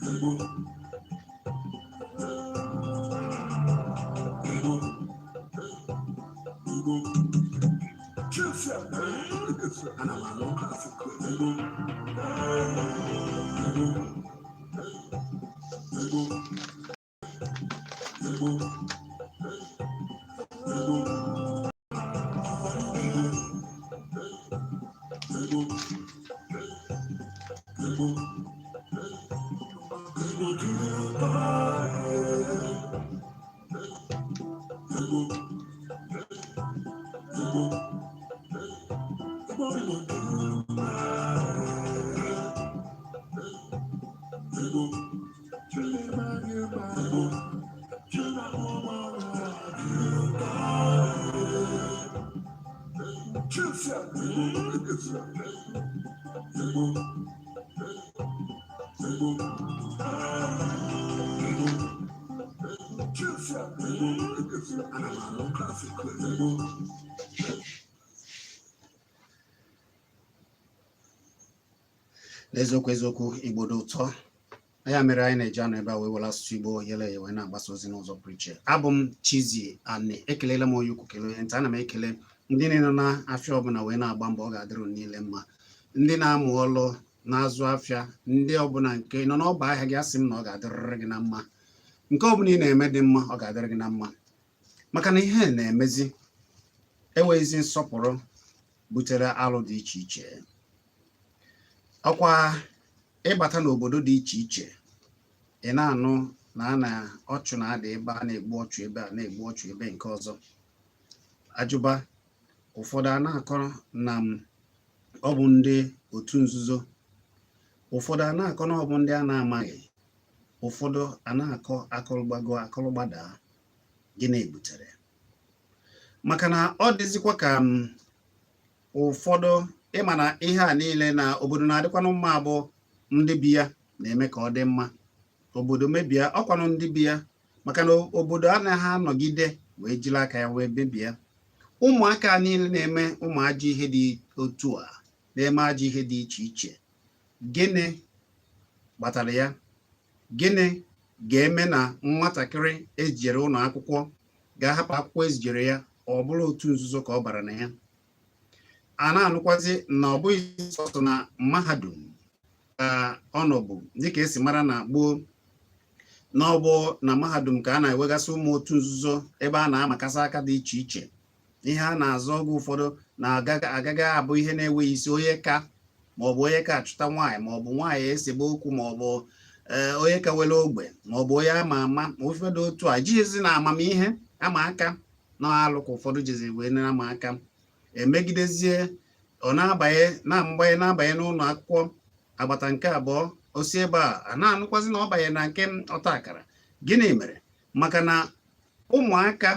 Igbo. Igbo. Igbo. Ana m anụ. Igbo. Igbo. Igbo. Igbo. Igbo. Igbo. Igbo. Igbo juru Igbo. Igbo. Igbo Igbo juru Igbo. Igbo. Igbo. Igbo. Igbo. Igbo. Ana m anụ. Igbo. N'eziokwu, eziokwu, Igbo dị ụtọ. Ya mere anyị na-eji anọ ebe a wee were asụsụ Igbo yele ya wee na-agbasa ozi n'ụzọ pụrụ iche. Abụ m Chizzy Ani. Ekelela m onye ukwu, kelee onye nta. Ana m ekele ndị niile nọ n'afịa ọbụla wee na-agba mbọ, ọ ga-adịrị unu niile mma. Ndị na-amụ ọlụ, na-azụ afịa, ndị ọbụla nke nọ n'ọba ahịa gị, asị m na ọ ga-adịrịrị gị na mma. Nke ọbụla ị na-eme dị mma, ọ ga-adịrị gị na mma, maka na ihe na-emezi enweghịzi nsọpụrụ butere alụ dị iche iche. Ọkwa ịbata n'obodo dị iche iche, ị na-anụ na a na ọchụ na-ada ebe a, na-egbu ọchụ ebe a, na-egbu ọchụ ebe nke ọzọ. Ajụba ụfọdụ, a na-akọ na ọ bụ ndị otu nzuzo, ụfọdụ a na-akọ na ọ bụ ndị a na-amaghị, ụfọdụ a na-akọ akọrọgbago akọrọgbada. Gịnị butere? Maka na ọ dịzikwa ka ụfọdụ ịma na ihe a niile na obodo na-adịkwanụ mma bụ ndị bi ya na-eme ka ọ dị mma. Obodo mebie, ọkwanụ ndị bi ya, maka na obodo anaghị anọgide wee jiri aka ya wee mebie. Ụmụaka niile na-eme ụmụ ajọ ihe dị otu a, na-eme ajọ ihe dị iche iche, gịnị kpatara ya? Gịnị ga-eme na nwatakịrị ejere ụlọ akwụkwọ ga-ahapụ akwụkwọ ezijere ya, ọ bụrụ otu nzuzo ka ọ bara na ya? A na-anụkwazi na ọ bụghị sọsọ na mahadum ka ọ nọbụ, dịka esi mara na gboo na ọ bụ na mahadum ka a na-enwegasị ụmụ otu nzuzo ebe a na-amakasị aka dị iche iche. Ihe a na-azọ oge ụfọdụ na-agaghị abụ ihe na-enweghị isi, onye ka maọbụ onye ka achụta nwaanyị, maọbụ nwaanyị esebe okwu, maọbụ onye ka were ogbe, maọbụ onye ama ama, ma ụfọdụ otu a jighịzi na amamihe ama aka na alụ ka ụfọdụ jizi wee na-ama aka emegidezie. Ọ na-abanye na-amgbanye na-abanye n'ụlọ akwụkwọ agbata nke abụọ, o si ebe a, a na-anụkwazi na ọ banye na nke ọta akara. Gịnị mere? Maka na ụmụaka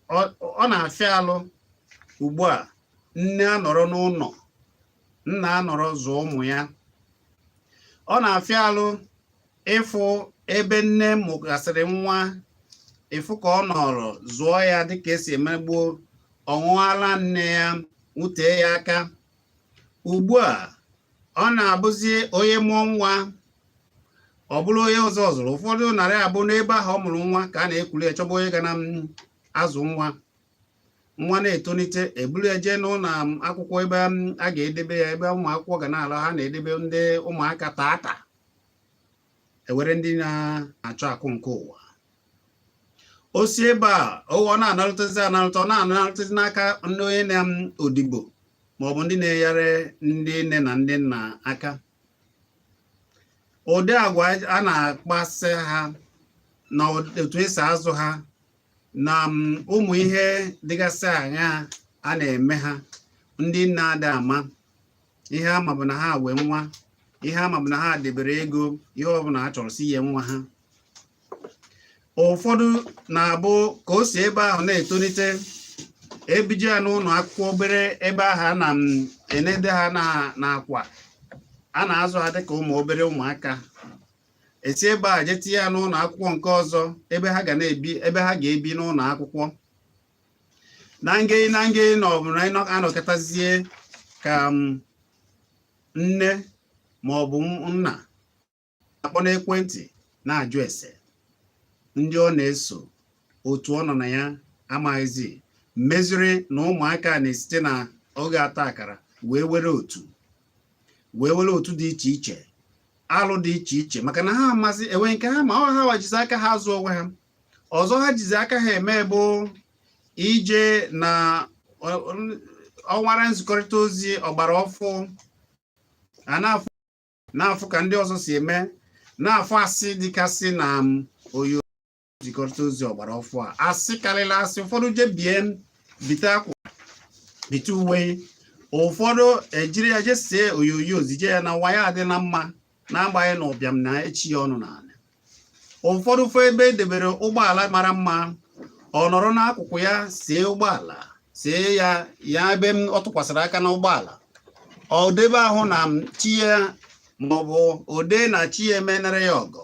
ọ na-afịa alụ ugbu a. Nne anọrọ n'ụlọ, nna anọrọ zụọ ụmụ ya. Ọ na-afịa alụ ịfụ ebe nne mụgasịrị nwa, ịfụ ka ọ nọrọ zụọ ya dịka esi eme gboo, ọ ṅụọla nne ya, nwutee ya aka. Ugbu a ọ na-abụzi onye mụọ nwa, ọ bụrụ onye ọzọ zụrụ. Ụfọdụ narị abụ n'ebe ahụ ọ mụrụ nwa ka a na-ekwuli echọba onye ga na azụ nwa. Nwa na-etolite, eburu ya jee n'ụlọ akwụkwọ ebe a ga-edebe ya, ebe ụmụ akwụkwọ ga na-ala ha na-edebe ndị ụmụaka tata, ewere ndị na-achọ akụ nke ụwa. O si ebe a, ọ na-analụtezi analụta, ọ na-analụtezi n'aka ndị onye na odibo maọbụ ndị na-enyere ndị nne na ndị nna aka. Ụdị agwa a na-akpasị ha na otu esi azụ ha na ụmụ ihe dịgasị aṅaa a na-eme ha, ndị nna ada ama. Ihe ama bụ na ha wee nwa, ihe ama bụ na ha debere ego, ihe ọbụla ha chọrọ si nye nwa ha. Ụfọdụ na-abụ ka o si ebe ahụ na-etolite, ebije ya n'ụlọ akwụkwọ obere ebe ahụ a na-enede ha n'akwa, a na-azụ ha dịka ụmụ obere ụmụaka, esi ebe a jee tinye ya n'ụlọ akwụkwọ nke ọzọ ebe ha ga na-ebi, ebe ha ga-ebi n'ụlọ akwụkwọ na ngei na ngei, na ọ bụ na anọkọtazie ka nne ma ọ bụ nna Na-akpọ n'ekwentị na-ajụ ese ndị ọ na-eso, otu ọ nọ na ya amaghịzi meziri na ụmụaka na-esite na oge ata akara wee were otu, wee were otu dị iche iche, alụ dị iche iche, maka na ha amazi enwe nke ha ma ọ ha wajizi aka ha zụọ onwe ha. Ọzọ ha jizi aka ha eme bụ ije na ọnwara nzikọrịta ozi ọgbara ọfụ a na-afụ ka ndị ọzọ si eme, na-afụ asị dịkasị na oyo nzikọrịta ozi ọgbara ọfụ a. Asị karịrị asị. Ụfọdụ je bie bite akwa, bite uwe, ụfọdụ ejiri ya je sie onyonyo zije ya na ụwa ya adị na mma, na-agbaghị na ụbịam na echi ya ọnụ n'ala. Ụfọdụ fụ ebe edebere ụgbọala mara mma, ọ nọrọ n'akụkụ ya sie ụgbọala, sie ya ya ebe ọ tụkwasịrị aka n'ụgbọala, ọ debe ahụ na chi ya, maọbụ ode na chi ya emenere ya ọgọ,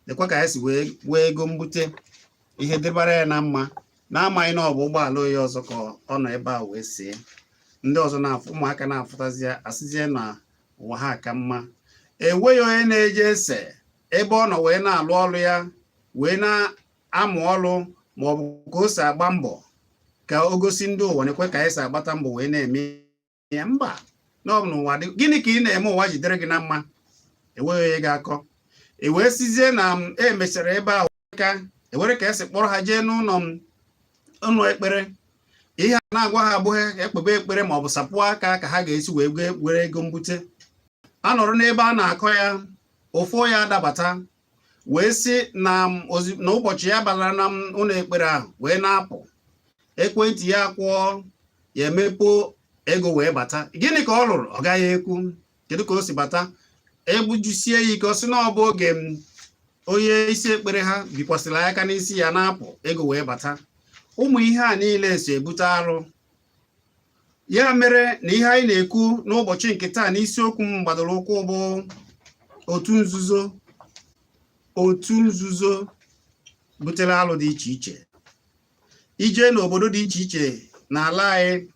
lekwa ka ya si wee wee ego mbute ihe debara ya na mma, na-amaghị na ọ bụ ụgbọala onye ọzọ ka ọ nọ ebe a wee sie. Ndị ọzọ na-afụ, ụmụaka na-afụtazi ya, asịzie na ụwa ha ka mma. Enweghị onye na-eje ese ebe ọ nọ wee na-alụ ọrụ ya, wee na-amụ ọrụ, ma ọ bụ ka o si agba mbọ ka o gosi ndị ụwa na-ekwe ka anyị si agbata mbọ wee na-eme ya. Mba, na ọ bụ n'ụwa dị gịnị ka ị na-eme ụwa jidere gị na mma? Enweghị onye ga-akọ. E wee sizie na m emechara ebe a ka ewere ka esi kpọrọ ha jee n'ụlọ m, ụlọ ekpere. Ihe a na-agwa ha abụghị ka ekpebe ekpere ma ọ bụ sapụọ aka ka ha ga-esi wee were ego mbute. A nọrọ n'ebe a na-akọ ya, ofu ya adabata wee sị na na ụbọchị ya bara na ụlọ ekpere ahụ wee na-apụ, ekwentị ya kwụọ, ya emepe, ego wee bata. Gịnị ka ọ lụrụ? Ọ gaghị ekwu. Kedu ka o si bata? Egbujusie ya ike, ọ sị na ọ bụ oge m onye isi ekpere ha bikwasịrị aka n'isi ya na-apụ, ego wee bata. Ụmụ ihe a niile so ebute arụ. Ya mere na ihe anyị na-ekwu n'ụbọchị nke taa n'isiokwu m gbadoro ụkwụ bụ otu nzuzo. Otu nzuzo butere alụ dị iche iche. Ije n'obodo dị iche iche n'ala anyị,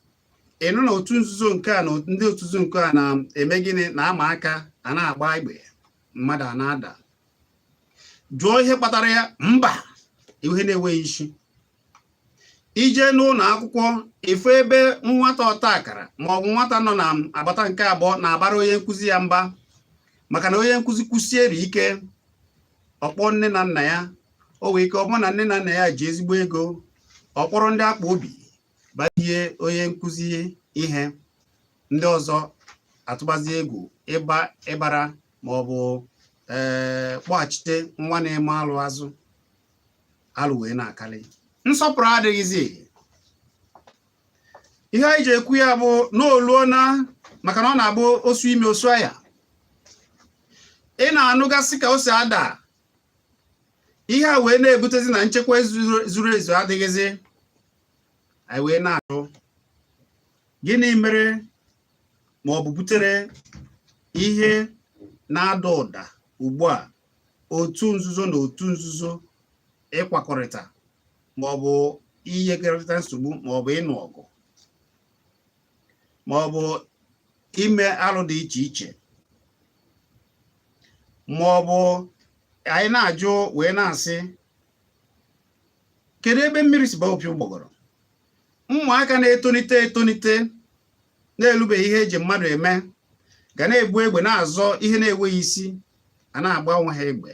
ịnụ na otu nzuzo nke a na ndị otu nzuzo nke a na-eme gịnị, na-ama aka, a na-agba egbe, mmadụ a na-ada. Jụọ ihe kpatara ya, mba, ihe na-enweghị isi. Ije n'ụlọ akwụkwọ, efu ebe nwata ọta akara ma ọ bụ nwata nọ na agbata nke abụọ na-abara onye nkụzi ya mba, maka na onye nkụzi kwụsiere ike, ọkpọ nne na nna ya. O nwee ike ọ bụrụ na nne na nna ya ji ezigbo ego, ọ kpọrọ ndị akpa obi batie onye nkụzi ihe. Ndị ọzọ atụbazi egwu ịba ịbara ma ọ bụ ee kpọghachite nwa na-eme alụ azụ. Alụ wee na-akarị, nsọpụrụ adịghịzi. Ihe anyị ji ekwu ya bụ na oluo na maka na ọ na-abụ osu ime osu aya. Ị na-anụgasị ka o si ada ihe a wee na-ebutezi na nchekwa zuru ezu adịghịzi. Anyị wee na-ajụ, gịnị mere ma ọ bụ butere ihe na-ada ụda ugbu a, otu nzuzo na otu nzuzo ịkwakọrịta ma ọ bụ inyekọrịta nsogbu, ma ọ bụ ịnụ ọgụ, ma ọ bụ ime alụ dị iche iche, ma ọ bụ anyị na-ajụ wee na-asị, kedu ebe mmiri si baa opi ụgbọgọrọ? Ụmụaka na-etonite etonite na-elubeghị ihe eji mmadụ eme ga na-egbu egbe, na-azọ ihe na-enweghị isi, a na-agba onwe ha egbe,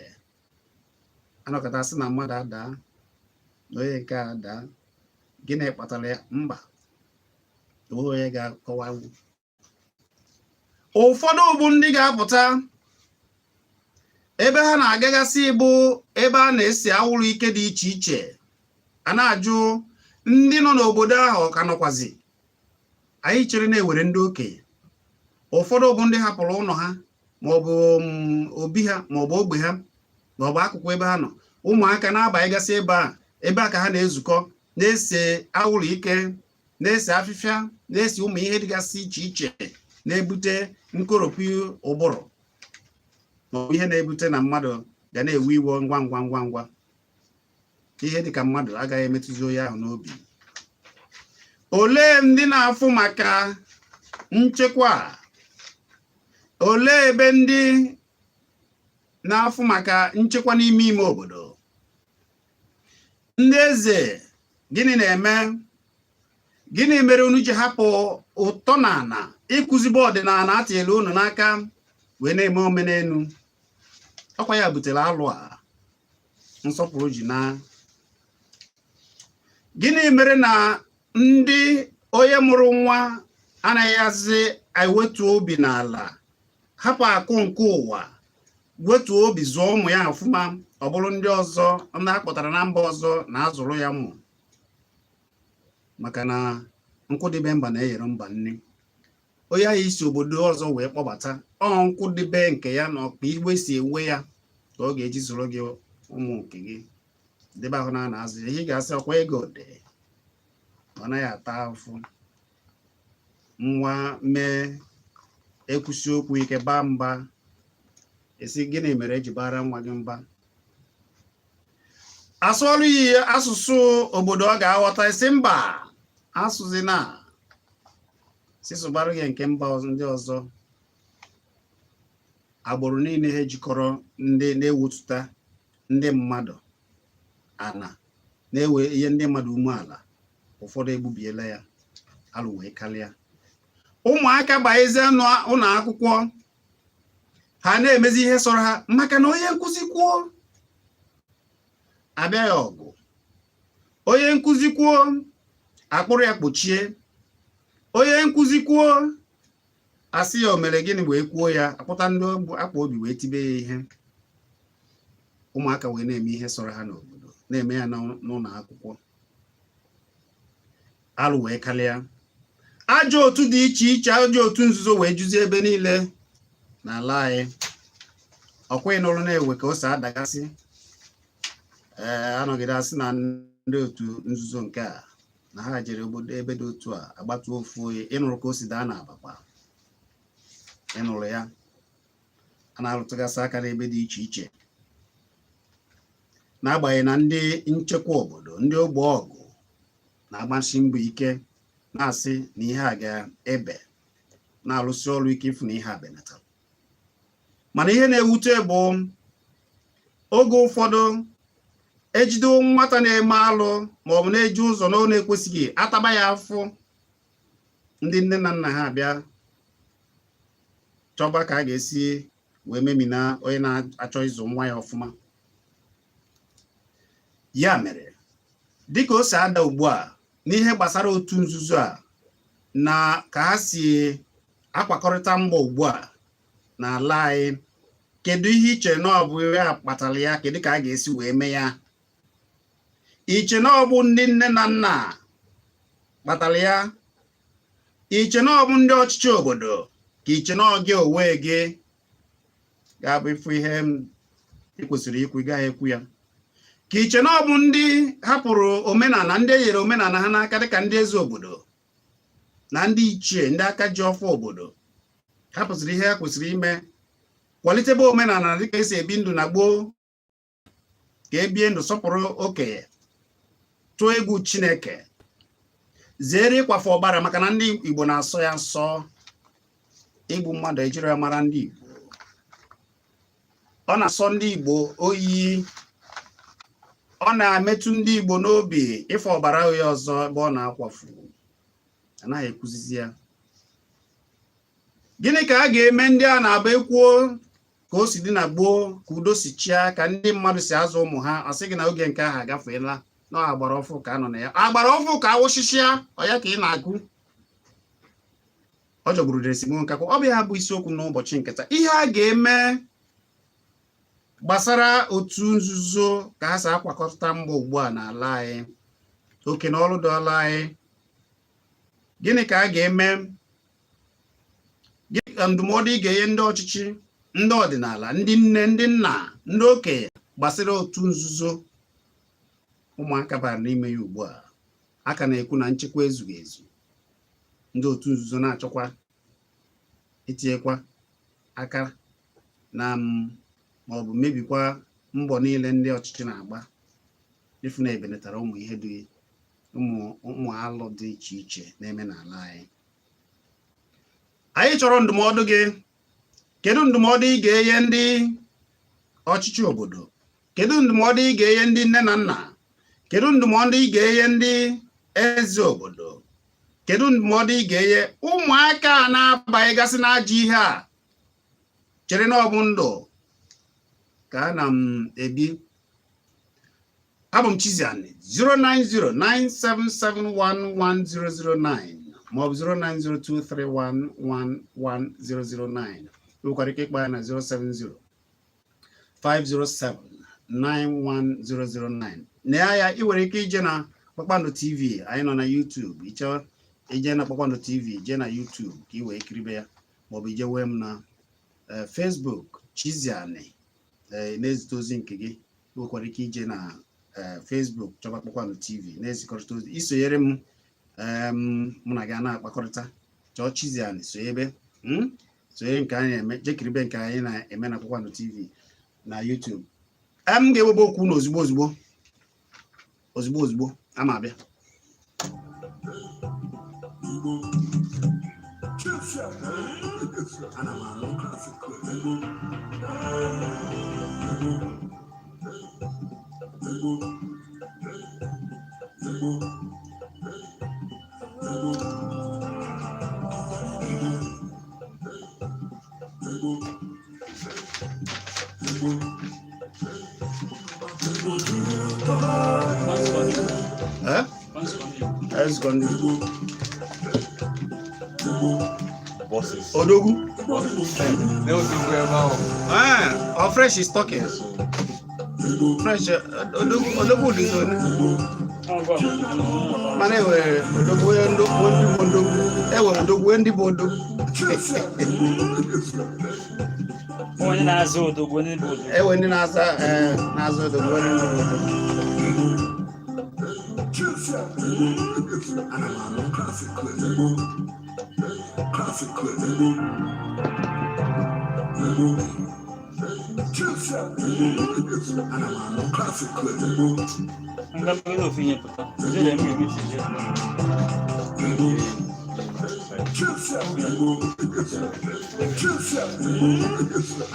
anọkọta sị na mmadụ adaa, na onye nke a daa. Gịnị kpatara ya? Mba, enweghị onye ga-akọwanwu. Ụfọdụ bụ ndị ga-apụta ebe ha na-agagasị bụ ebe a na-esi awụrụ ike dị iche iche. A na-ajụ ndị nọ n'obodo ahụ ka nọkwazi. Anyị chere na-ewere ndị okenye. Ụfọdụ bụ ndị hapụrụ ụlọ ha, maọbụ obi ha, maọbụ ogbe ha, maọbụ akụkụ ebe ha nọ. Ụmụaka na-abanyegasị ebe a, ebe a ka ha na-ezukọ, na-ese awụrụ ike, na-ese afịfịa, na-ese ụmụ ihe dịgasị iche iche na-ebute nkoropụ ụbụrụ, maọbụ ihe na-ebute na mmadụ ga na-ewe iwe ngwa ngwa ngwa ngwa. Ihe dịka mmadụ agaghị emetụzi onye ahụ n'obi. Olee ndị na-afụ maka nchekwa a? Olee ebe ndị Na-afụ maka nchekwa n'ime ime obodo, ndị eze, gịnị na-eme? Gịnị mere unu ji hapụ ụtọ na ala ịkụzibe ọdịnala atinyere unu n'aka wee na-eme omenelu? Ọkwa ya butere alụ a nsọpụrụ ji na. Gịnị mere na ndị onye mụrụ nwa anaghị azị ewetu obi n'ala, hapụ akụ nke ụwa, wetuo obi zụọ ụmụ ya ọfụma? Ọ bụrụ ndị ọzọ, ndị a kpọtara na mba ọzọ, na-azụrụ ya ụmụ, maka na nkụ dịbe mba na-eghere mba nri. Onye ahụ isi obodo ọzọ wee kpọbata, ọ nkụ dịbe nke ya na ọkpa igwe si ewe ya ka ọ ga-eji zụrụ gị ụmụ nke gị. Debe ahụ na na-azụ ya, ihe ị ga-asị, ọkwa ego dị, ọ naghị ata afụ. Nwa mee ekwusi okwu ike, baa mba, esi gịnị mere eji bara nwa gị mba? Asụọlụ ya asụsụ obodo ọ ga-aghọta, esi mba, asụzi na si sụbara gị nke mba ndị ọzọ. Agbụrụ niile ha jikọrọ ndị na-ewetụta ndị mmadụ ana na-ewe ihe ndị mmadụ umeala, ụfọdụ egbubiela ya, alụ wee karịa. Ụmụaka banyezie ụlọ akwụkwọ, ha na-emezi ihe sọrọ ha, maka na onye nkụzi kwuo, abịa ya ọgụ, onye nkụzi kwuo, akpụrụ ya kpochie, onye nkụzi kwuo, asị ya o mere gịnị wee kwuo ya, akpụta ndị akpa obi wee tibe ya ihe. Ụmụaka wee na-eme ihe sọrọ ha n'obodo, na-eme ya n'ụlọ akwụkwọ, alụ wee karịa. Ajọ otu dị iche iche, ajọ otu nzuzo wee juzie ebe niile n'ala anyị. Ọkwa ịnụrụ na-ewe ka o si adagasị. Ee, anọgide asị na ndị otu nzuzo nke a na ha jere obodo ebe dị otu a agbatu ofu onye. Ịnụrụ ka o si daa n'Abakpa, ịnụrụ ya, a na-arụtụgasị aka n'ebe dị iche iche, n'agbanyeghị na ndị nchekwa obodo, ndị ogbe ọgụ na-agbasi mbọ ike, na-asị na ihe a ga-ebe, na-alụsị ọrụ ike ịfụ na ihe a benatara. Mana ihe na-ewute bụ oge ụfọdụ ejide nwata na-eme alụ maọbụ na-eji ụzọ na ọ na-ekwesịghị, ataba ya afụ, ndị nne na nna ha abịa chọba ka a ga-esi wee memina onye na-achọ ịzụ nwa ya ọfụma. Ya mere, dịka o si ada ugbu a n'ihe gbasara otu nzuzo a na ka ha si akwakọrịta mgbọ ugbu a n'ala anyị, kedu ihe iche na ọ bụ ya kpatara ya? Kedu ka a ga-esi wee mee ya? Iche na ọ bụ ndị nne na nna kpatara ya? Iche na ọ bụ ndị ọchịchị obodo? Ka iche na ọ gị onwe gị ga-abụ ịfụ ihe ị kwesịrị ikwu, ị gaghị ekwu ya? Ka iche na ọ bụ ndị hapụrụ omenala, ndị e nyere omenala ha n'aka, dịka ndị eze obodo na ndị ichie, ndị aka ji ọfọ obodo, hapụsịrị ihe ha kwesịrị ime, kwalitebe omenala dịka esi ebi ndụ na gboo, ka ebie ndụ, sọpụrụ okenye, tụọ egwu Chineke, zere ịkwafe ọbara, maka na ndị Igbo na-asọ ya nsọ. Igbu mmadụ ejiri ya mara ndị Igbo. Ọ na-asọ ndị Igbo oyi, ọ na-emetụ ndị Igbo n'obi ịfe ọbara onye ọzọ ebe ọ na-akwafu. Anaghị ekwuzizi ya. Gịnị ka a ga-eme ndị a na-abụ ekwuo ka o si dị na gboo, ka udo si chịa, ka ndị mmadụ si azụ ụmụ ha, asị gị na oge nke ahụ agafeela, na agbara ọfụ ka a nọ na ya, agbara ọfụ ka awụsịsịa ọ ya ka ị na-agụ? Ọ jọgburu desigbo nkakwụ. Ọ bụ ya bụ isiokwu n'ụbọchị nketa, ihe a ga-eme gbasara otu nzuzo ka ha si akwakọta mgbọ ugbu a n'ala anyị, oke na ọrụ dọla anyị. Gịnị ka a ga-eme? Gịnị ka ndụmọdụ ị ga-enye ndị ọchịchị, ndị ọdịnala, ndị nne, ndị nna, ndị okenye gbasara otu nzuzo ụmụaka bara n'ime ya ugbu a? A ka na-ekwu na nchekwa ezughị ezu, ndị otu nzuzo na-achọkwa itinyekwa aka na ma ọ bụ mebikwa mbọ niile ndị ọchịchị na-agba ịfụ na ebenatara ụmụ ihe dị ụmụ alụ dị iche iche na-eme n'ala anyị. Anyị chọrọ ndụmọdụ gị. Kedu ndụmọdụ ị ga-enye ndị ọchịchị obodo? Kedu ndụmọdụ ị ga-enye ndị nne na nna? Kedu ndụmọdụ ị ga-enye ndị eze obodo? Kedu ndụmọdụ ị ga-enye ụmụaka a na-abanyegasị n'ajọ ihe a chere na ọ bụ ndụ ka a na m ebi? Abụ m Chiziani. 09097711009 maọbụ 09023111009. Nwekwara ike ịkpọ ya na 070 507 91009. Na ya ị nwere ike ije na Kpakpando TV. Anyị nọ na YouTube. Ịchọ ije na Kpakpando TV, jee na YouTube ka ị wee kiribe ya, maọbụ ije wee m na Facebook, Chiziani, na-ezite ozi nke gị. Nwekwara ike ije na Facebook, chọba Kpakpando TV, na-ezikọrịta ozi, isonyere m, mụ na gị a na-akpakọrịta. Chọọ Chiziani, sonyebe, sonye nke anyị na-eme, jekiribe nke anyị na-eme na Kpakpando TV na YouTube. M ga-ewebe okwu na ozugbo ozugbo ozugbo ozugbo ama abịa. Igbo. Ana m anụ Igbo. Igbo. Igbo. Igbo. Igbo. Igbo. Igbo. Igbo. Igbo dị ụtọ. Eh? Nzukọ ndị Igbo. Igbo. Bosses. Odogwu. Igbo. Na-otu ebe ahụ. Ah, oh, Fresh is talking. Igbo. Fresh, Odogwu, Odogwu dị so. Igbo. Mana enwere odogwu ndị bụ odogwu, enwere odogwu ndị bụ odogwu. Onye na-aza odogwu, onye bụ odogwu. Enwere ndị na-aza, na-aza odogwu, ndị bụ odogwu. Ana m anụ Igbo. Igbo. Igbo. Igbo. Ana m anụ Igbo. Nga mmiri ofu ihe pụta jere m ga-eme ije. Igbo. Igbo. Igbo.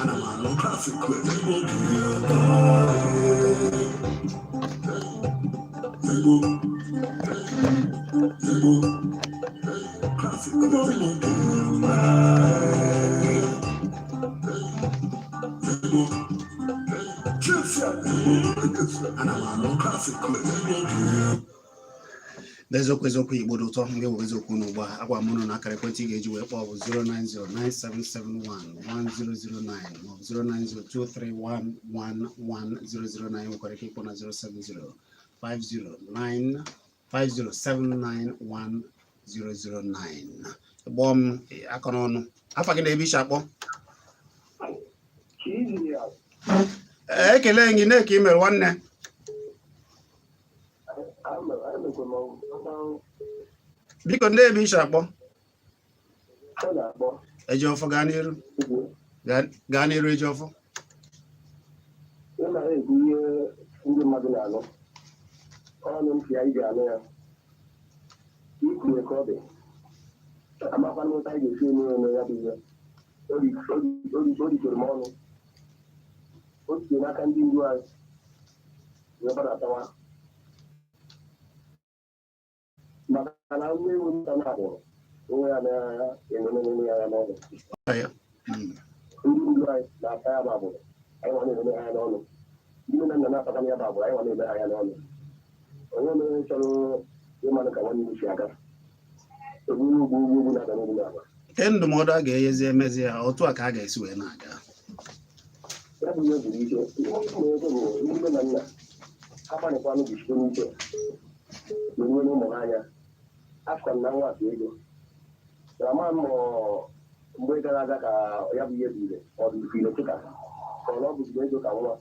Ana m anụ Igbo. Igbo. Igbo. Igbo. Igbo. Igbo. Ana m anụ Igbo. N'eziokwu eziokwu, Igbo dị ụtọ. M ga-ewe eziokwu n'ugbu a. Agwa m unu na akara ekwentị ị ga-eji wee kpọọ bụ 09097711009 maọbụ 09023111009. Nwekwara ike ịkpọ na 070 509 50791. Kpọọ m aka n'ọnụ, afa gị na ebe ishi akpọ. Ee, ekele gị na-eke i mere, nwanne. Biko, ndị ebe ishi akpọ? Ejiọfọ, gaa n'iru. Gaa n'iru, Ejiọfọ. Ị na-ekwu ihe ndị mmadụ na-anụ ọnụ ntị ya iji anụ ya ikwunye ka ọ dị amakwana ụta anyị ga-esi eme eme ya bụ ihe o ritere m ọnụ o sitere n'aka ndị ndu anyị wee gbadatawa, maka na nwa ewu nta na-abụrụ onwe ya na-enene ya ya n'ọnụ. Ya. Ndị ndu anyị na-ata ya bụ agbụrụ, anyị nwa na-enene ha ya n'ọnụ. Ndị nne na nna na-atakwana ya bụ agbụrụ, anyị nwa na-eme ha ya n'ọnụ. Onye mere chọrọ ịmanụ ka nwanne m si aga egburu ugwu ugwu ugwu na-aga n'ugwu n'agba. Ke ndụmọdụ a ga-enyezi emezi ya otu a ka a ga-esi wee na-aga? Ya bụ ihe buru ike ihe ụmụ ego bụ ndị nne na nna ha gbalịkwanụ jisite n'ike merue n'ụmụ ha anya. Afụkwa m na nwa akpa ego na ama m ma ọ mgbe gara aga ka ya bụ ihe bụ ire ọ dị ire kịta ka ọ na ọ bụzigbo ego ka nwa.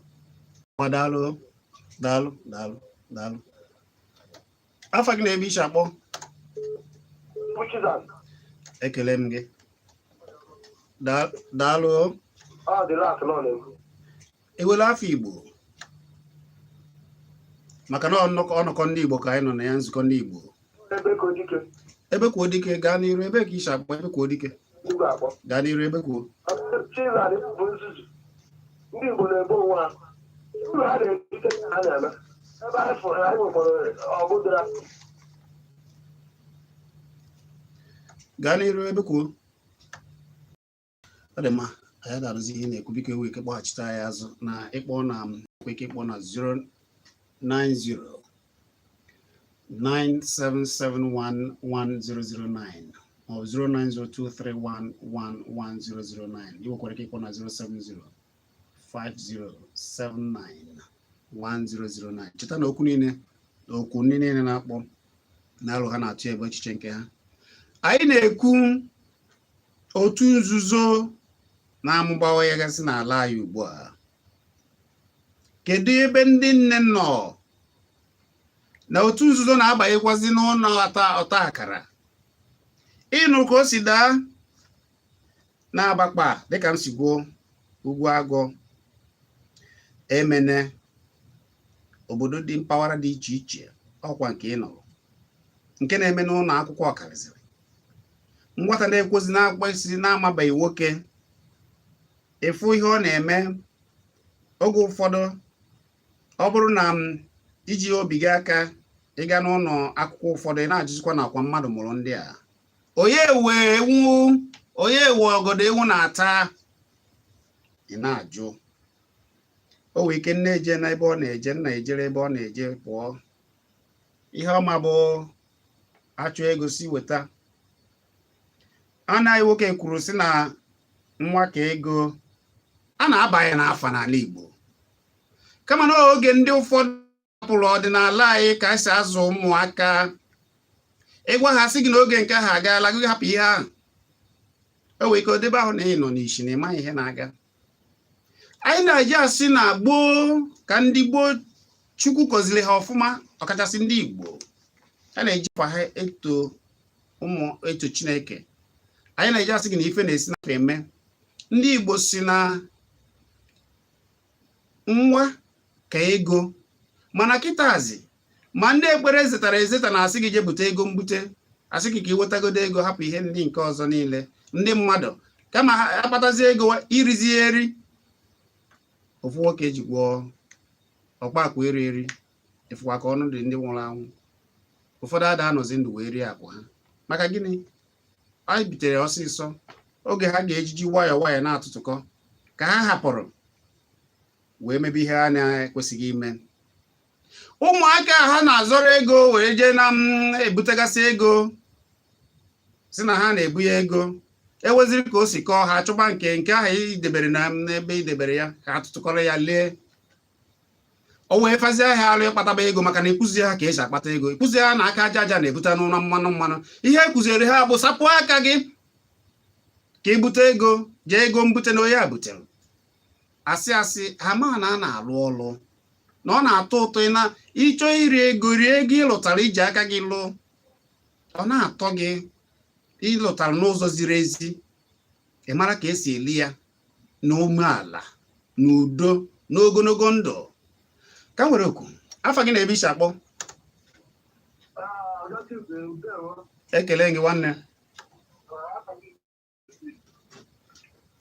Ngwa, daalụ, daalụ, daalụ, daalụ. Afa gị na ebe ishi akpọ? Ekele m gị. Daalụ. Ọ dị lat nọ na-ekwu. Ewelu afọ Igbo, maka na ọnọkọ ndị Igbo ka anyị nọ na ya, nzukọ ndị Igbo. Ebe ka Odike. Ebe kwuo dike, gaa n'iru. Ebe ka ishi akpọ, ebe kwuo dike? Igwe akpọ. Gaa n'iru, ebe kwuo. Chizan bụ nzuzu. Ndị Igbo na-ebo onwe ha. Uru ha na-erite ka ha na-eme. Ebe anyị fụrụ anyị nwekwara ọgụ dịra. Gaa n'iru ebe kwuo. Ọ dị mma, anyị ga-arụzi ihe na-ekwu. Biko, ewe ike kpọghachite anyị azụ na ịkpọ na ekwe ike ịkpọ na 090 97711009 maọbụ 09023111009. Ị nwekwara ike ịkpọ na 070 5079 1009. Cheta na okwu niile na okwu ndị niile na-akpọ na-alụ ha na-atụ ebe echiche nke ha. Anyị na-ekwu otu nzuzo na-amụbawanyegasị n'ala anyị ugbu a. Kedu ebe ndị nne nọ na otu nzuzo na-abanyekwazi n'ụlọ ọta akara? Ịnụ ka o si daa na-abakpa dịka m si gwuo ugwu agụ emene obodo dị mpaghara dị iche iche, ọkwa nke ị nọrọ nke na-eme n'ụlọ akwụkwọ ọkarịzịrị nwata na-ekwozi na-akpọ isi na-amabeghị nwoke ịfụ ihe ọ na-eme. Oge ụfọdụ, ọ bụrụ na m iji obi gị aka ịga n'ụlọ akwụkwọ ụfọdụ, ị na-ajụzikwa na akwa mmadụ mụrụ ndị a, onye wee ewu, onye ewe ọgọdọ ewu na-ata, ị na-ajụ. O nwee ike nne eje n'ebe ọ na-eje, nna ejere ebe ọ na-eje pụọ. Ihe ọma bụ achọ ego si weta. Anaghị nwoke kwuru sị na nwa ka ego a na-abanye n'afa n'ala Igbo, kama na oge ndị ụfọdụ hapụrụ ọdịnala anyị ka esi azụ ụmụaka. Ịgwa ha sị gị na oge nke ahụ agaala, gị hapụ ihe ahụ. O nwee ike odebe ahụ na ị nọ n'isi na ịmaghị ihe na-aga. Anyị na-eji asị na gboo ka ndị gboo Chukwu gọziri ha ọfụma, ọkachasị ndị Igbo. A na-ejikwa ha eto ụmụ eto Chineke. Anyị na-eji asị gị na ife na-esi n'afọ eme. Ndị Igbo si na nwa ka ego, mana kịtazi ma ndị ekpere zetara ezeta na-asị gị jee bute ego mbute, asị gị ka ị wetagodo ego, hapụ ihe ndị nke ọzọ niile. Ndị mmadụ kama ha akpatazi ego irizi eri. Ofu nwoke ji gwọọ ọkpa akwa eri eri, ịfụkwa ka ọnụ dị ndị nwụrụ anwụ. Ụfọdụ ada anọzi ndụ wee rie akwa ha. Maka gịnị? Anyị bitere ọsịsọ oge ha ga-ejiji nwayọọ nwayọọ na-atụtụkọ ka ha hapụrụ wee mebe ihe ha na-ekwesịghị ime. Ụmụaka ha na-azọrọ ego were jee na m ebutegasị ego, si na ha na-ebu ya ego, eweziri ka o si kọọ ha chụba nke nke ahụ idebere na n'ebe idebere ya ka ha tụtụkọrọ ya lee. O wee fazie ahịa alụ ịkpataba ego, maka na ịkụzi ha ka esi akpata ego, ịkụzi ha na aka aja aja na-ebute n'ụlọ mmanụ mmanụ. Ihe ekụziere ha bụ sapụ aka gị ka ibute ego, jee ego mbute na onye a butere. Asị asị ha ma na a na-alụ ọlụ na ọ na-atọ ụtọ. Ị na ịchọ iri ego, rie ego ịlụtara iji aka gị lụọ, ọ na-atọ gị. Ịlụtara n'ụzọ ziri ezi, ị mara ka esi eli ya na umeala na udo na ogologo ndụ. Ka m were okwu afa gị na ebe isi akpọ. Ekele gị nwanne.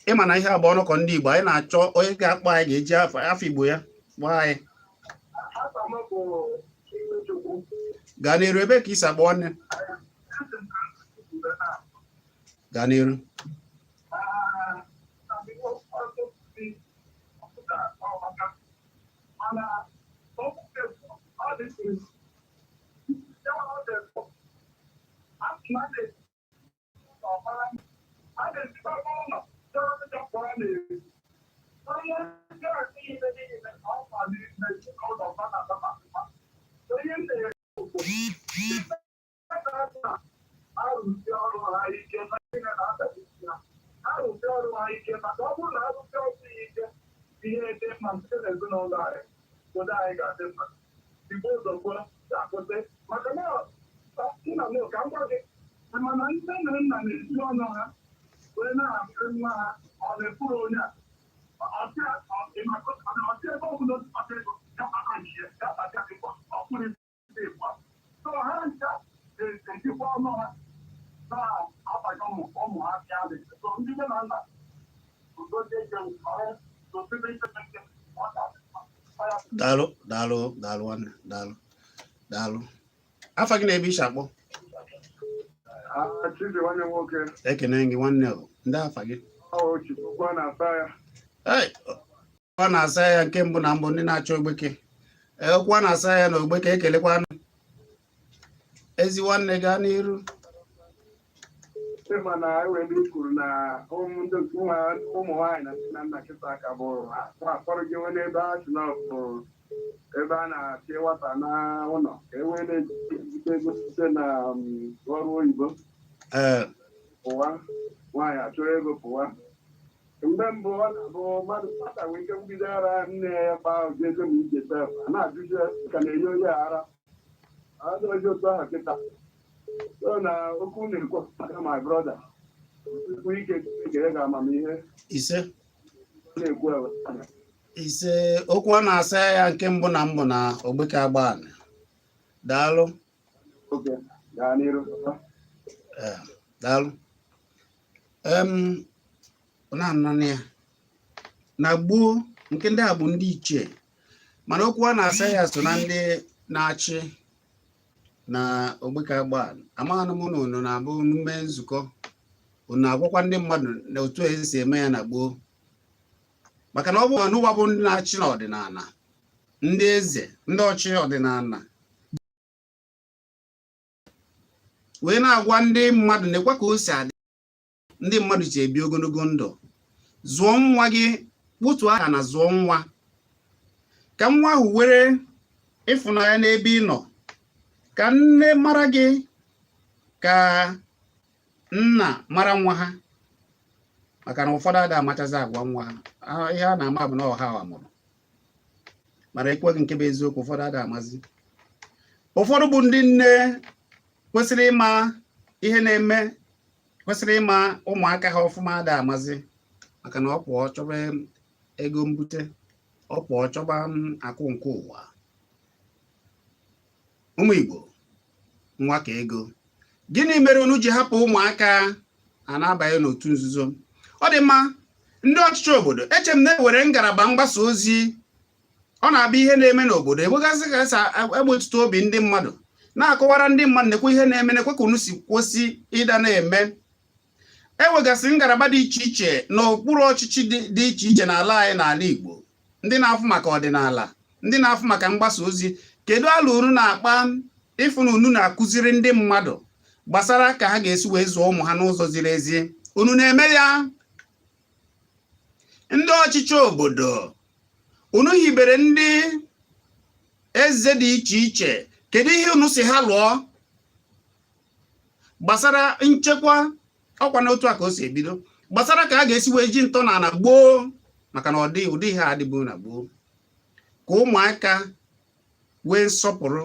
Ị ma na ihe a bụ ọnụkọ ndị Igbo. Anyị na-achọ onye ga-akpọ anyị ga-eji afọ Igbo ya kpọọ anyị. Gaa n'iru, ebe ka isi akpọ nwanne? Gaa n'iru. Mana nne na nna na-esi ọnụ ha wee na-asị nwa ha ọ na-ekwuru onye a ọsị ebe ọ bụla o si kpata ego ya kpata nke ya, ya kpata ịkwa ọ pụrụ isi ịkwa so ha ncha na-ejikwa ọnụ ha na-abanye ụmụ ha bịa dị so ndị nne na nna. Daalụ, daalụ, daalụ nwanne, daalụ, daalụ. Afa gị na ebe i si akpọ? Chizi nwanne m nwoke. Ekene gị nwanne o. Ndị afa gị? Ọ Chukwu na-asa ya. Ei, ọ na-asa ya nke mbụ na mbụ ndị na-achọ Ogbeke. Ee, okwu a na-asa ya na Ogbeke ekelekwanụ. Ezi nwanne, gaa n'iru. Ịma na enwe ndị kwuru na ụmụ ndị ụmụ nwaanyị na nne na nna kịta ka bụ akpọrọ gị nwe n'ebe a sị na ọ bụ ebe a na-achị nwata na ụlọ ka e wee na-ebute ego site na ọrụ oyibo. Pụwa, nwaanyị achọrọ ego pụwa. Mgbe mbụ ọ na-abụ mmadụ nwata nwee ike mbido ara nne ya gbaa ụdị ego ma ije sef a na-ajụzi ka na-enye onye ara adịghịzi otu ahụ kịta. So na okwu na-ekwu maka my brother, okwu ike Chineke ga amamihe. Ise. Na-ekwu ewe. Ise. Okwu a na-asa ya nke mbụ na mbụ na Ogbeke Agbani, daalụ. Oge gaa n'iru. Ee, daalụ. Na-ananị ya na gboo nke ndị a bụ ndị ichie, mana okwu a na-asa ya so na ndị na-achị na Ogbeke Agbani. Amaghị m na unu na-abụ mme nzukọ, unu agwakwa ndị mmadụ na otu esi eme ya na gboo, maka na ọ bụ n'ụwa bụ ndị na-achị n'ọdịnala, ndị eze, ndị ọchị ọdịnala wee na-agwa ndị mmadụ nekwa ka o si adị, ndị mmadụ ji ebi ogologo ndụ. Zụọ nwa gị, kpụtụ aka na zụọ nwa ka nwa ahụ were ịfụnanya n'ebe ị nọ, ka nne mara gị, ka nna mara nwa ha, maka na ụfọdụ ada amachazi agwa nwa ha. Ihe a na-ama bụ na ọha mụrụ, mana ekweghị nke bụ eziokwu, ụfọdụ ada amazi. Ụfọdụ bụ ndị nne kwesịrị ịma ihe na-eme, kwesịrị ịma ụmụaka ha ọfụma, ada amazi, maka na ọ pụọ chọba ego mbute, ọ pụọ chọba akụ nke ụwa. Ụmụ Igbo, nwa ka ego. Gịnị mere unu ji hapụ ụmụaka a na-abanye n'otu nzuzo? Ọ dị mma, ndị ọchịchị obodo, eche m na-ewere ngalaba mgbasa ozi. Ọ na-abịa ihe na-eme n'obodo, enwegasị ka esi egbochite obi ndị mmadụ, na-akọwara ndị mmadụ nekwe ihe na-eme, nekwe ka unu si kwụsị ịda na-eme. Enwegasị ngalaba dị iche iche n'okpuru ọchịchị dị iche iche n'ala anyị, n'ala Igbo, ndị na-afụ maka ọdịnala, ndị na-afụ maka mgbasa ozi. Kedu ala unu na-akpa ịfụ na unu na-akụziri ndị mmadụ gbasara ka ha ga-esi wee zụọ ụmụ ha n'ụzọ ziri ezi? Unu na-eme ya? Ndị ọchịchị obodo, unu hibere ndị eze dị iche iche, kedu ihe unu si ha lụọ gbasara nchekwa? Ọkwa n'otu a ka o si ebido gbasara ka a ga-esi wee ji ntọala gboo, maka na ọ dị ụdị ihe adịbụ na gboo, ka ụmụaka nwee nsọpụrụ,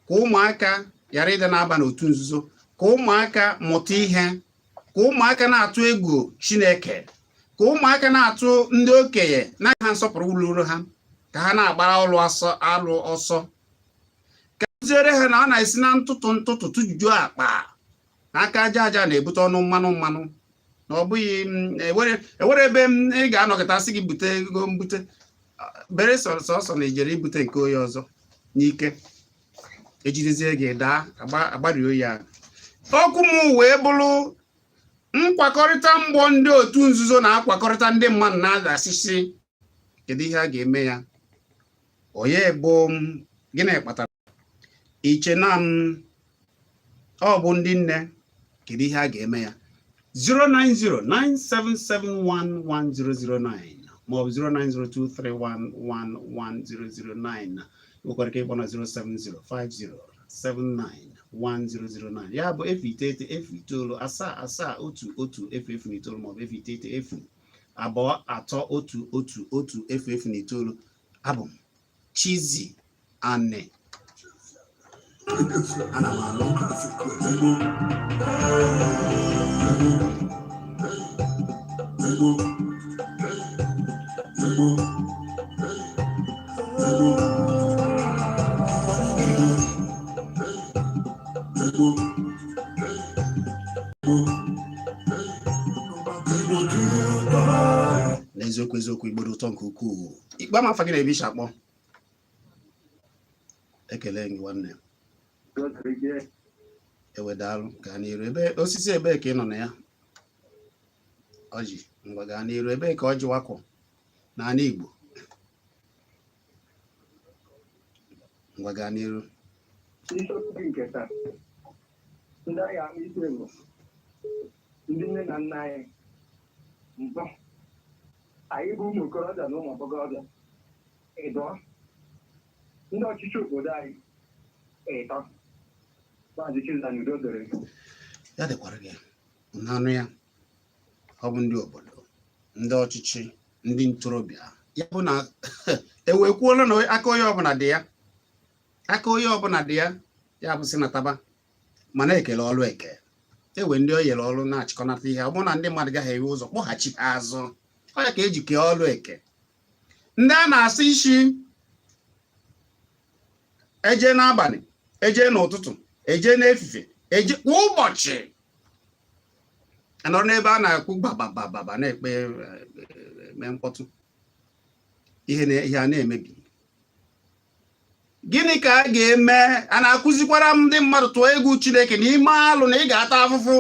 ka ụmụaka ghara ịda na-aba n'otu nzuzo, ka ụmụaka mụta ihe, ka ụmụaka na-atụ egwu Chineke, ka ụmụaka na-atụ ndị okenye na ha nsọpụrụ ruru ha, ka ha na-agbara ọlụ alụ ọsọ, ka kụziere ha na ọ na-esi na ntụtụ ntụtụ tụjuo akpa, na aka aja aja na-ebute ọnụ mmanụ mmanụ, na ọ bụghị ewere ebe ị ga-anọkọta sị gị bute ego mbute bere sọsọ na ijere ibute nke onye ọzọ n'ike, ejidezie gị daa agbario ya. Okwu m wee bụrụ nkwakọrịta mgbọ ndị otu nzuzo na-akwakọrịta ndị mmadụ na-adasịsị. Kedu ihe a ga-eme ya? Onye bụ gịnị kpatara iche na m ọ bụ ndị nne? Kedu ihe a ga-eme ya? 09097711009 maọbụ 09023111009. Nwekwara ike ịkpọ na 07050791009, ya bụ 0 9 0 9 7 7 1 1 0 0 9 maọbụ 0 9 0 2 3 1 1 1 0 0 9. Abụ m Chizzy Ani, ana m alụ. N'eziokwu eziokwu, Igbo dị ụtọ nke ukwuu. Ikpe ama afa gị na ebe i si akpọ? Ekele gị nwanne. Udo dịrị gị. Ewedalụ, gaa n'iru. Ebe osisi ebee ka ị nọ na ya? Ọjị, ngwa, gaa n'iru. Ebee ka ọjị wakọ n'ala Igbo? Ngwa, gaa n'iru. Isiokwu gị nke taa, ndị agha ama ikpe bụ ndị nne na nna anyị mbụ, anyị bụ ụmụ okorobịa na ụmụ agbọghọbịa ịdọ, ndị ọchịchị obodo anyị ịtọ. Maazị Chizan, udo dịrị gị. Ya dịkwara gị n'anụ ya. Ọ bụ ndị obodo, ndị ọchịchị, ndị ntorobịa. Ya bụ na ewekwuola na aka onye ọbụla dị ya, aka onye ọbụla dị ya. Ya bụ sị nataba mana ekele ọrụ eke ewe ndị o nyere ọrụ na-achịkọnata ihe. Ọ bụrụ na ndị mmadụ gaghị enwe ụzọ kpọghachi ha azụ, ọ ya ka eji kee ọrụ eke. Ndị a na-asị isi eje n'abalị, eje n'ụtụtụ, eje n'efife, eje kwa ụbọchị, anọrọ n'ebe a na-akpụ gbababababa na-ekpe eme mkpọtụ, ihe ihe a na-emebi. Gịnị ka a ga-eme? A na-akụzikwara ndị mmadụ tụọ egwu Chineke n'ime alụ na ị ga-ata afụfụ.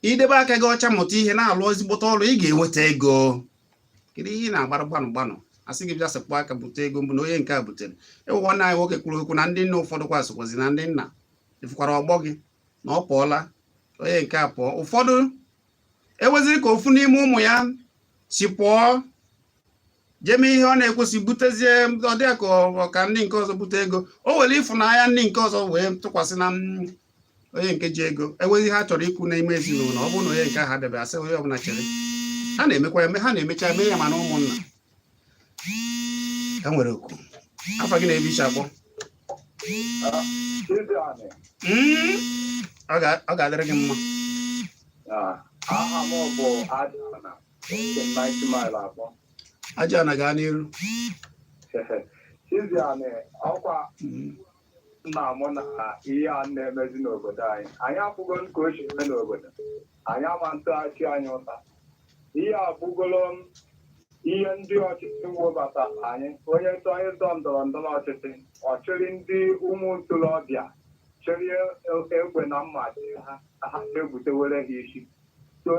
Idebe aka gị ọcha, mụta ihe, na-alụ ezigbote ọrụ, ị ga-enweta ego. Kedu ihe ị na-agbara gbanụ gbanụ? Asị gị bịa sekpụ aka bute ego mbụ na onye nke a butere ewu. Nwanne anyị nwoke kwuru okwu na ndị nna ụfọdụ kwa sokwazi na ndị nna ịfụkwara ọgbọ gị na ọ pụọla, onye nke a pụọ. Ụfọdụ eweziri ka ofu n'ime ụmụ ya si pụọ jee mee ihe ọ na-ekwesị, butezie, ọ dị ka ọ ka ndị nke ọzọ bute ego. O were ịfụnanya ndị nke ọzọ wee tụkwasị na onye nke ji ego. Ewezi ha chọrọ ikwu n'ime ezinụlọ, ọ bụrụ na onye nke ahụ abịaghị, asị onye ọbụla chere. Ha na-emekwa ya, ha na-emecha eme ya. Mana ụmụnna ha nwere okwu. Afa gị na-ebe iche akpọ? Ọ ga-adịrị gị mma. Aha m bụ Adana, nke 90 Mile akpọ. Aja na, gaa n'iru. Chiziani, ọkwa nna mụ na ihe a na-emezi n'obodo anyị, anyị akwụgo ka o si eme n'obodo anyị, ama ntụghachi anyị ụta. Ihe a bụgolo m ihe ndị ọchịchị webata anyị. Onye chọọ ịdọ ndọrọ ndọrọ ọchịchị, ọ chịrị ndị ụmụ ntorobịa, chịrị egbe na mma ha, ha na-egwutewere ha isi. So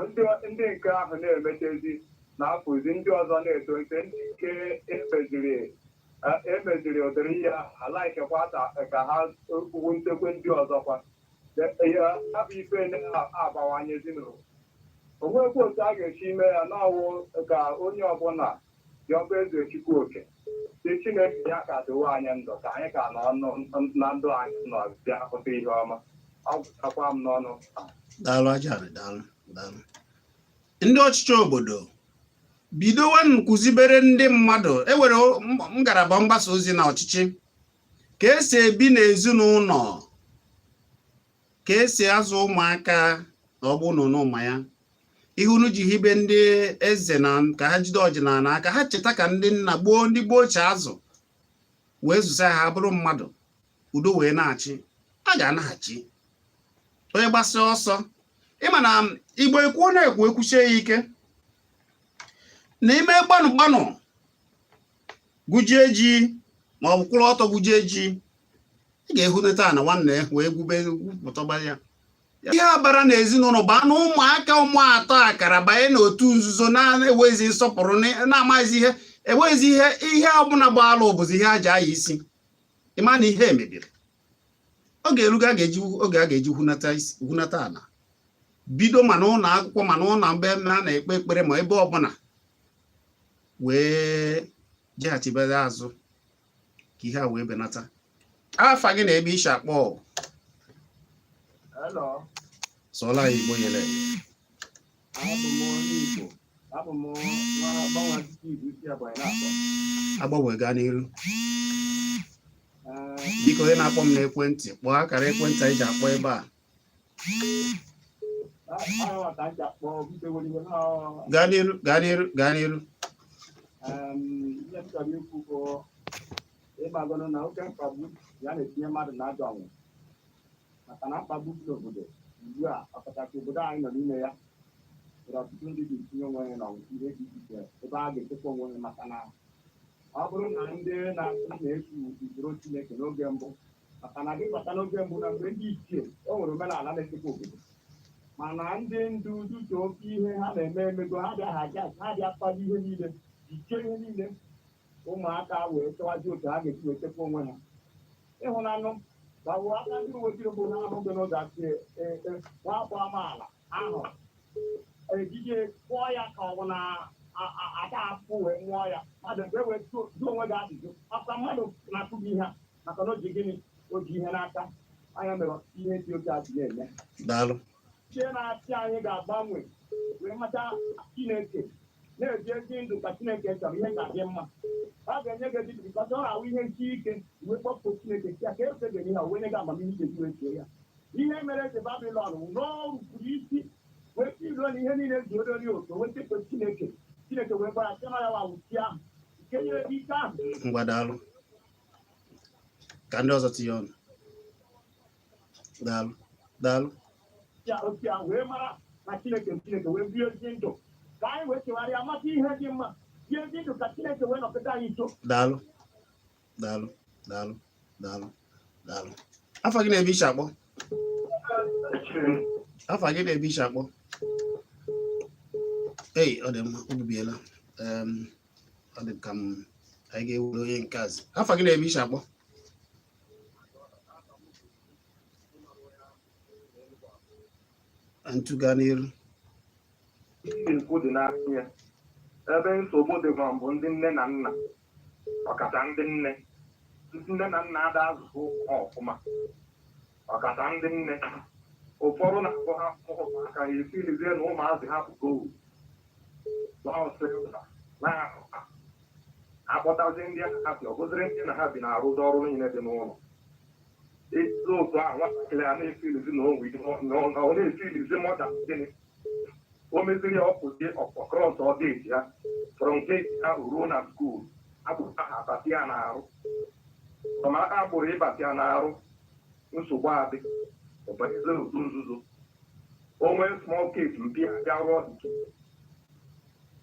ndị nke ahụ na-emechezi na-apụzi, ndị ọzọ na-etolite, ndị nke emeziri ụdịrị ihe ahụ alaikekwa ka ha wutekwe ndị ọzọkwa. Ya bụ ife na-abawanyezi n'obodo. Onwekwa otu a ga-esi ime ya n'ọwụ ka onye ọbụla yọba eze Chukwu oke si Chineke ya ka dowe anyị ndụ, ka anyị ka nọ na ndụ anyị nọ bịa hụta ihe ọma. Ọ gwụchakwa m n'ọnụ. Daalụ, Ajarị, daalụ, daalụ. Ndị ọchịchị obodo bidowa nkụzibere ndị mmadụ. Ewere ngalaba mgbasa ozi na ọchịchị, ka esi ebi n'ezinụlọ, ka esi azụ ụmụaka, na ọ bụ na ụma ya ihe unu ji hibe ndị eze na ka ha jide ọdịnala aka ha, cheta ka ndị nna gboo, ndị gboo ochie azụ wee zụsa ha bụrụ mmadụ, udo wee na-achị. A ga-anaghachi onye gbasịa ọsọ. Ịma na Igbo ekwuo na-ekwu ekwuchie ya ike n'ime gbanụ gbanụ gụjie ji ma ọ bụ kwụrụ ọtọ gụjie ji, ị ga-ehunata na nwanne wee gwube gwupụtaba ya. Ihe a bara n'ezinụlọ baa na ụmụaka, ụmụ atọ akara banye n'otu nzuzo na-enwezi nsọpụrụ, na-amaghịzi ihe, enwezi ihe, ihe ọbụla bụ alụ bụzi ihe aja aya isi. Ịma na ihe emebiri oge erugo a ga-eji oge a ga-eji hunata isi, hunata ala, bido ma n'ụlọ akwụkwọ, ma n'ụlọ mgbe a na-ekpe ekpere, ma ebe ọbụla, wee jeghachibere azụ ka ihe a wee benata. Afa gị na ebe ishi akpọ? Hello. Sụọla ya Igbo nyere. Abụ m onye Igbo. Abụ m nwa gbanwe Igbo isi Ebonyi na-akpọ. Agbanwe, gaa n'iru. Biko, onye na-akpọ m n'ekwentị, kpọọ akara ekwentị anyị ji akpọ ebe a. Ahụ ka m ji akpọ, biko weliwe na Gaa n'iru, gaa n'iru, gaa n'iru. Ihe m chọrọ ikwu bụ, ịgbagoro na oke mkpagbu ya na-etinye mmadụ na ajọ ọnwụ, maka na mkpagbu dị n'obodo ugbu a, ọkachasị obodo anyị nọ n'ime ya, nwere ọtụtụ ndị ga-etinye onwe ha n'ọnwụ ihe dị iche iche ebe a ga-echekwa onwe ha, maka na Ọ bụrụ na ndị na-asị na-efu usoro Chineke n'oge mbụ, maka na gị bata n'oge mbụ na mgbe ndị ichie, o nwere omenala na-echekwa obodo, mana ndị ndu duto oke ihe ha na-eme emego ha bịa ha bịa ha bịa kwado ihe niile, jichie ihe niile, ụmụaka wee chọwazi otu ha ga-esi wee chekwa onwe ha. Ịhụnanụ gbawo aka ndị uwe ojii bụ ha ahụ gị n'ụzọ asị nwa afọ amaala ahụ ejije kpụọ ya ka ọ bụ na ata afụfụ wee nwụọ ya. Mmadụ mgbe wee jụọ onwe gị ajụjụ maka mmadụ na-atụ gị ihe a, maka na o ji gịnị, o ji ihe n'aka anya mere ọtụtụ ihe dị otu a ji na-eme. Daalụ. Chie na-achị anyị ga-agbanwe wee mata Chineke, na-eji ezi ndụ ka Chineke chọrọ, ihe ga-adị mma. Ọ ga-enye gị ezi ndụ, ọ na-awụ ihe nsi ike wee kpọpụ Chineke si ya ka efe ga-enye ya, wee nye gị amamihe iji wee chie ya. Ihe mere eze Babilọn wụ n'orupụrụ isi wee tiruo na ihe niile ji orori otu wee chekwa Chineke. Chineke wee gbara sị na ya wa wuchi ahụ nke nyere gị ike ahụ. Ngwa, daalụ. Ka ndị ọzọ tinye ọnụ. Daalụ, daalụ. Ya otu ahụ wee mara na Chineke, Chineke wee bie ezi ndụ ka anyị wee chegharịa, mata ihe dị mma, bie ezi ndụ ka Chineke wee nọkọta anyị nso. Daalụ, daalụ, daalụ, daalụ, daalụ. Afa gị na ebe ishi akpọ? Afa gị na ebe ishi akpọ? Ei, ọ dị mma, o gbubiela. Ọ dị ka m anyị ga-ewere onye nke azụ. Afa gị na ebe ishi akpọ? Ntụga n'iru. Ekwu dị n'aka ya. Ebe nsogbu dịkwa bụ ndị nne na nna, ọkacha ndị nne. Ndị nne na nna ada azụzụ ha ọfụma, ọkacha ndị nne. Ụfọdụ na-akpọ ha ụmụaka ha efilizie na ụmụazị ha bụ gold na akpọtazi ndị ha bi, ọ bụziri ndị na ha bi na-arụzi ọrụ niile dị n'ụlọ. Ezi otu ahụ nwatakịrị a na-efilizi na onwe na ọ na-efilizi mọda gịnị o meziri ya, ọ pụzie ọkọkrọs ọ gate ya, from gate ha ruo na school, agbụrụ ahụ abati ya na-arụ ma agbụrụ ịbati ya na-arụ, nsogbu adị, ọbanyezie otu nzuzo. O nwee small case, mpi abịa rụọ dike.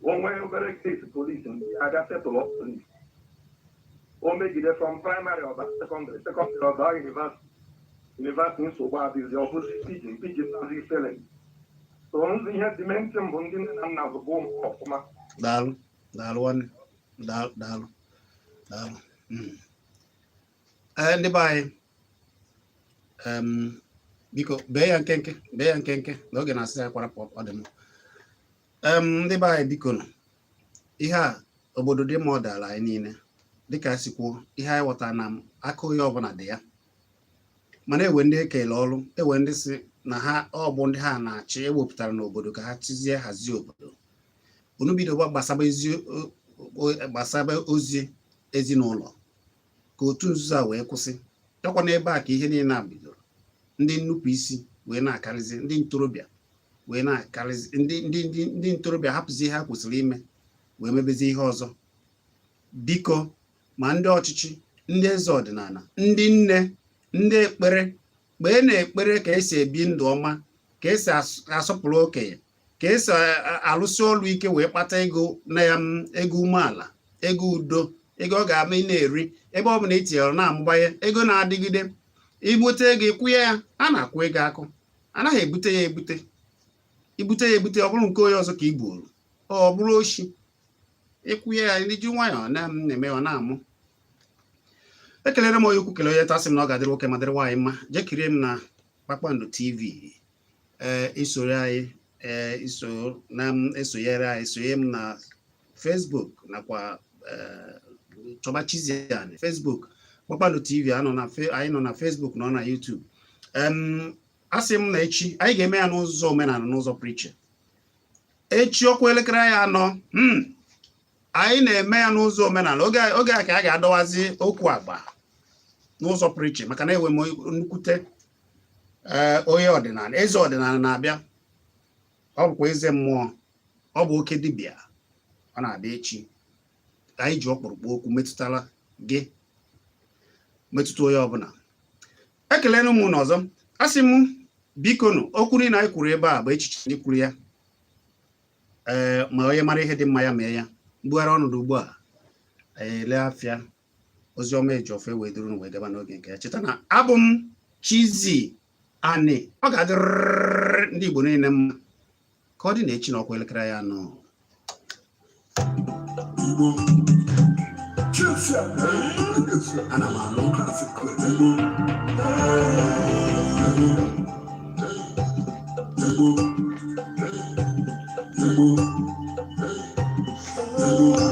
O nwee obere case, police mpi abịa settle police. O megide from primary ọba secondary, secondary ọba university, university nsogbu adịzi, ọ bụzi pidgin pidgin nazi felin. So nzi ihe dị ntị mbụ, ndị nne na nna zụbụ ụmụ ha ọfụma. Daalụ, daalụ nwanne, daalụ, daalụ, daalụ. Ee, ndị be anyị, biko bee ya nkenke, bee ya nkenke na oge na-asị ya kwarapụ. Ọ dị mma. Ndị be anyị, biko nụ, ihe a obodo dị mma, ọ dara anyị niile. Dịka a si kwuo, ihe anyị ghọtara na aka onye ọbụla dị ya, mana ewe ndị ekele ọrụ, ewe ndị si na ha ọ bụ ndị ha na-achị ewepụtara n'obodo ka ha chizie hazie obodo. Unu bido gbasaba ezi gbasaba ozi ezinụlọ ka otu nzuzo a wee kwụsị. Ọkwa n'ebe a ka ihe niile a bidoro, ndị nnupụ isi wee na-akarịzi, ndị ntorobịa wee na-akarịzi, ndị ntorobịa hapụzi ihe ha kwesịrị ime wee mebezi ihe ọzọ. Biko, ma ndị ọchịchị, ndị eze ọdịnala, ndị nne, ndị ekpere, kpee na ekpere ka esi ebi ndụ ọma, ka esi asọpụrụ okenye, ka esi alụsị ọrụ ike wee kpata ego na ya, ego umeala, ego udo, ego ọ ga-ama ị na-eri ebe ọ bụla i tinyere na-amụbanye, ego na-adịgide. Ibute ego, ịkwụnye ya, a na-akwụ ego akụ, anaghị ebute ya ebute. Ibute ya ebute, ọ bụrụ nke onye ọzọ ka i buoro, ọ bụrụ oshi. Ịkwụnye ya, ndị ji nwayọọ na-eme, ọ na-amụ. Ekelere m onye ukwu, kele onye tasị m na ọ ga-adịrị nwoke ma dịrị nwaanyị mma. Jee kirie m na Kpakpando TV. Ee, isoro anyị, ee, iso na m, esonyere anyị, sonye m na Facebook nakwa ee, chọba Chiziani Facebook, Kpakpando TV. Anọ na anyị nọ na Facebook, nọ na YouTube. Asị m na echi anyị ga-eme ya n'ụzọ omenala, n'ụzọ pụrụ iche. Echi ọkwa elekere anyị 4, anyị na-eme ya n'ụzọ omenala. Oge a ka a ga-adọwazi okwu agba n'ụzọ pụrụ iche, maka na enwe m nnukwute onye ọdịnala, eze ọdịnala na-abịa. Ọ bụkwa eze mmụọ, ọ bụ oke dibịa, ọ na-abịa echi. Anyị ji ọkpụrụkpụ okwu metụtara gị, metụta onye ọbụla. Ekelenu m unu ọzọ. Asị m biko nụ, okwu niile anyị kwuru ebe a bụ echiche ndị kwuru ya. Ee, ma onye mara ihe dị mma ya mee ya. Mbugharị ọnọdụ ugbu a. Ele afịa oziọma Ejiofor wee duru unu wee gaba n'oge nke ya. Cheta na abụ m Chizzy Ani. Ọ ga-adịrịrị ndị Igbo niile mma ka ọ dị na echi n'ọkwa elekere ya 4. Igbo. Ana m anụ. Classic clip. Igbo. Igbo. Igbo. Igbo. Igbo.